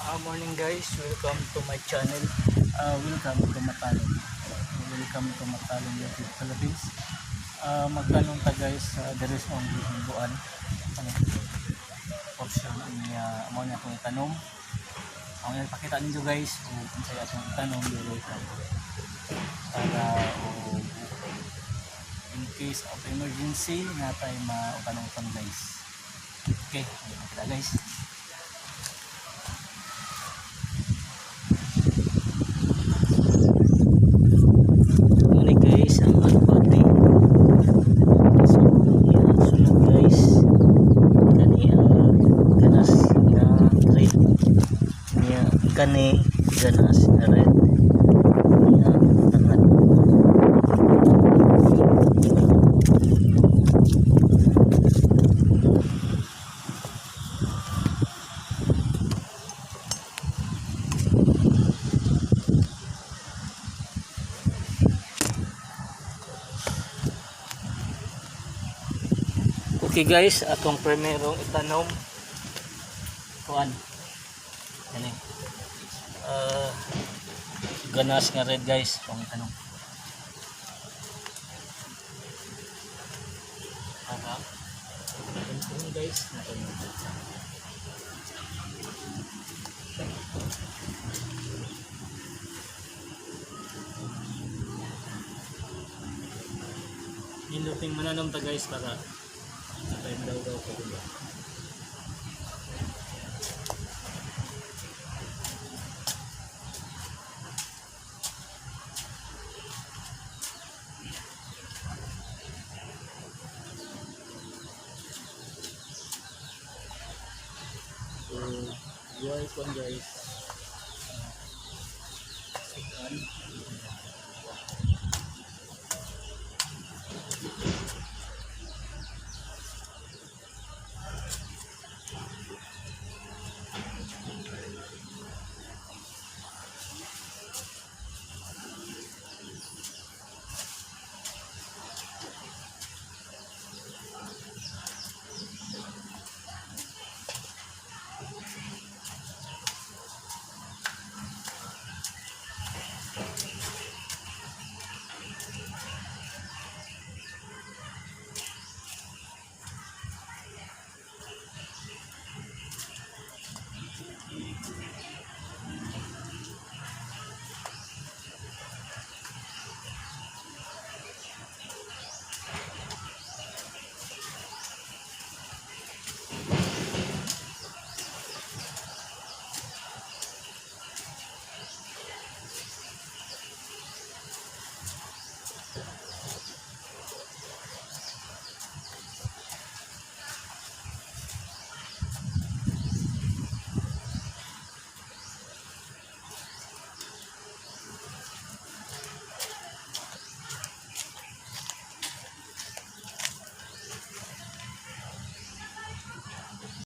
Morning guys, welcome to my channel. Welcome to Matalom. Welcome to Matalom YouTube Philippines. Magtanong ta guys sa there is only buan. Ano? Portion niya mo niya akong itanom. Ang ipakita ninyo guys kung unsay atong itanom diri para o in case of emergency na tayo mautanong-utan guys. Okay, kita guys. Muna guys ang alugbati. So, yan, sunod guys. Kani ang ganas nga red. Niya kani ganas nga red. Niya tangad. Okay guys, atong primerong itanom kuan. Kani. Ganas nga red guys, atong itanom. Para ganito guys, natanong. Niluting mananom ta guys para atay madaw-daw ko diba. So, buhay ko guys. Sukan.